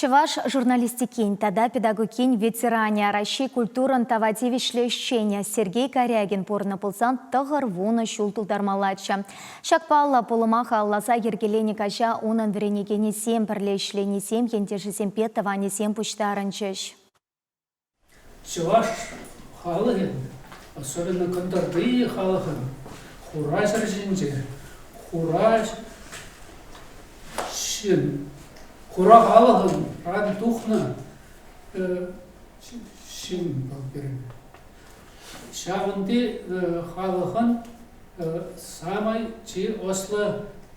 Чӑваш журналистикин тата педагогин ветеранӗ, Раҫҫей культурӑн тава тивӗҫлӗ ӗҫченӗ Сергей Карягин пурӑннӑ пулсан 90 ҫул тултармаллаччӗ. Ҫак паллӑ пулӑма халалласа йӗркеленӗ каҫа унӑн вӗренекенӗсем, пӗрле ӗҫленисем, ентешӗсемпе тӑванӗсем пуҫтарӑнчӗҫ. Чӑваш халӑхӗн, особенно кӑнтӑрти халӑхӑн, хура ҫӗр ҫинче хура ҫын, хура халӑхӑн ран тухнӑ ҫын вӑл пирӗн. Ҫавӑнти халӑхӑн самай чи ӑслӑ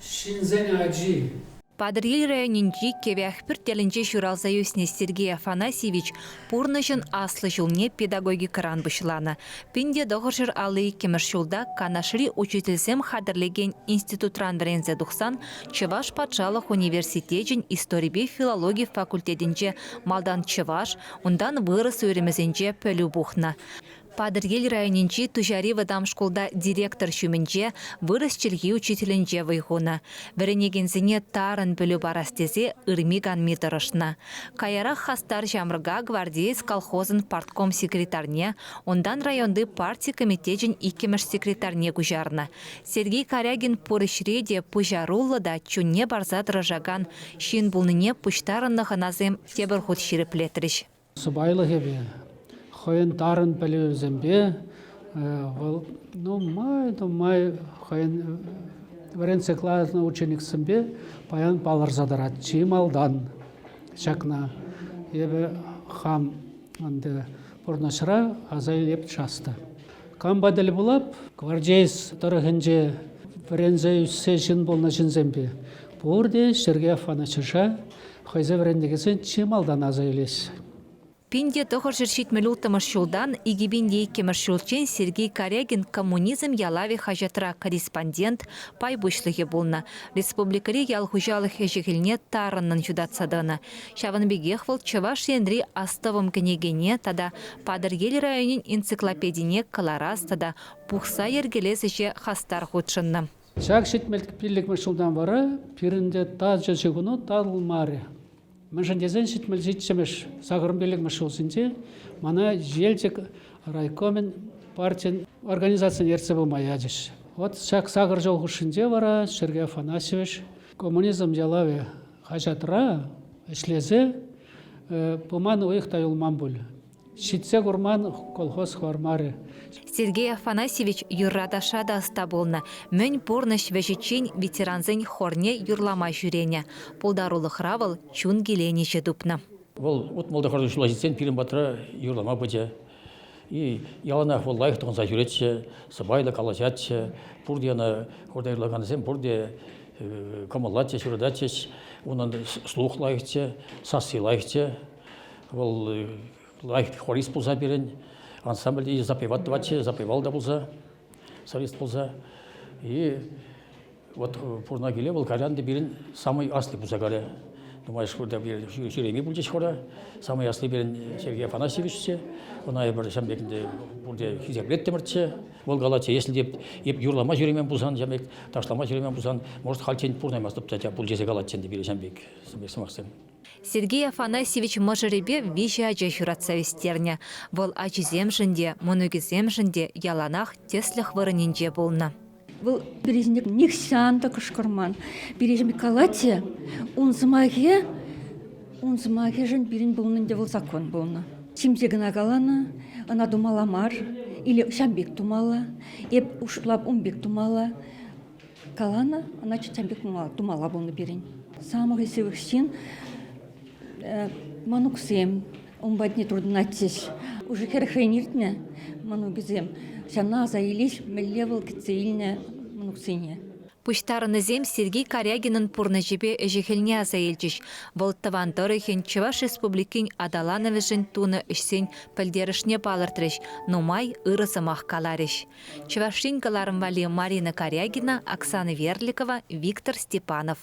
ҫынсен ачи. Патӑрьел районӗнчи Кевяхпӳрт ялӗнче ҫуралса ӳснӗ Сергей Афанасьевич пурнӑҫӑн аслӑ ҫулне педагогикӑран пуҫланӑ. 1952 ҫулта Канашри учительсем хатӗрлекен институтран вӗренсе тухсан Чӑваш патшалӑх университечӗн историпе филологи факультетӗнче малтан чӑваш, унтан вырӑс уйрӑмӗсенче пӗлӳ пухнӑ. Патӑрьел районӗнчи Туҫари вӑтам шкулта директор ҫумӗнче вырӑс чӗлхи учителӗнче вӑй хунӑ. Вӗренекенсене тарӑн пӗлӳ парас тесе ырми-канми тӑрӑшнӑ. Каярах хастар ҫамрӑка Гвардеец колхозӑн партком секретарьне, унтан районти парти комитечӗн иккӗмӗш секретарьне куҫарнӑ. Сергей Карягин пур ӗҫре те пуҫаруллӑ та чунне парса тӑрӑшакан ҫын пулнине пуҫтарӑннӑ хӑнасем тепӗр хут ҫирӗплетрӗҫ. Сӑпайлӑхӗпе, хӑйӗн тарӑн пӗлӗвӗсемпе вӑл нумай-нумай хӑйӗн вӗрентсе кӑларнӑ учениксемпе паян палӑрса тӑрать. Чи малтан ҫакна эпӗ хам ӗнтӗ пурнӑҫра аса илеп часто. Кампа тӗл пулап, Гвардеец тӑрӑхӗнче вӗренсе ӳссе ҫын пулнӑ ҫынсемпе пурте Сергей Афанасьевича хӑйсен вӗрентекенсен чи малтан аса илеҫҫӗ. 1976 ҫултан 2002 ҫулччен Сергей Карягин «Коммунизм ялавӗ» хаҫатра корреспондент, пай пуҫлӑхӗ пулнӑ, республикӑри ял хуҫалӑх ӗҫӗ-хӗлне тарӑннӑн ҫутатса тӑнӑ. Ҫавӑн пекех вӑл Чӑваш Енри Астӑвӑм кӗнекене тата Патӑрьел районӗн энциклопедине кӑларас тата пухса йӗркелес ӗҫе хастар хутшӑннӑ. Ҫак 75-мӗш ҫултан вара пирӗн те тачӑ ҫыхӑну татӑлмарӗ. Мӗншӗн тесен 77-мӗш, 85-мӗш ҫулсенче мана Елчӗк райкомӗн партин организацине ертсе пыма ячӗҫ. Вот ҫак сакӑр ҫул хушшинче вара Сергей Афанасьевич «Коммунизм ялавӗ» хаҫатра ӗҫлесе пыман уйӑх та юлман пуль. Ҫитсе курман колхоз хӑвармарӗ. Сергей Афанасьевич юрра-ташша та ӑста пулнӑ. Мӗн пурнӑҫ вӗҫӗччен ветерансен хорне юрлама ҫӳренӗ. Пултарулӑхра вӑл чун киленӗҫӗ тупнӑ. Вӑл 69 ҫула ҫитсен пирӗн патра юрлама пычӗ. И яланах вӑл лайӑх тӑхӑнса ҫӳретчӗ, сӑпайлӑ калаҫатчӗ. Пурте ӑна хорта юрлакансем пурте кӑмӑллатчӗҫ, юрататчӗҫ. Унӑн слух лайӑхчӗ, сасси лайӑхчӗ. Вӑл лайӑх хорист пулса пирӗн ансамбльте запевать тӑватчӗ, запевал та пулса, солист пулса. И вот пурӑна киле вӑл кайран та пирӗн самый асли пулса кайрӗ. Нумай шкулта ҫӳреме пулчӗҫ хора. Самый асли пирӗн Сергей Афанасьевиччӗ. Ӑна эпир ҫам пек ӗнтӗ пурте хисеплеттӗмӗрччӗ. Вӑл калатчӗ, если те эп юрлама ҫӳремен пулсан, ҫам пек ташлама ҫӳремен пулсан, может, хальччен пурӑнаймастӑп та пуль тесе калатчӗ ӗнтӗ пире ҫам пек сӑмахсем. Сергей Афанасьевич мӑшӑрӗпе виҫӗ ача ҫуратса ӳстернӗ. Вӑл ачисемшӗн те, мӑнукӗсемшӗн те яланах тӗслӗх вырӑнӗнче пулнӑ. Вӑл пирӗн нихҫан та кӑшкӑрман. Пирӗн калать ун сӑмахӗ, ун сӑмахӗшӗн пирӗн пулнӑ ӗнтӗ вӑл закон пулнӑ. Чимсе кӑна каланӑ, ӑна тумалла мар, или ҫам пек тумалла, эп шутлап ун пек тумалла. Каланӑ, ӑна ҫам пек тумалла пулнӑ пирӗн. Самый ҫывӑх ҫын мӑнуксем ун патне туртӑнатчӗҫ. Уже хӗрӗхрен иртнӗ мӑнукӗсем. Ҫавна аса илеҫ, мӗнле вӑл кӗтсе илнӗ мӑнуксене. Пуҫтарӑннисем Сергей Карягинӑн пурнӑҫӗпе ӗҫӗ-хӗлне аса илчӗҫ. Вӑл тӑван тӑрӑхӗн Чӑваш Республикин аталанӑвӗшӗн тунӑ ӗҫсен пӗлтерӗшне палӑртрӗҫ, нумай ырӑ сӑмах каларӗҫ. Чӑваш Ен кӑларӑм валли Марина Карягина, Оксана Верликова, Виктор Степанов.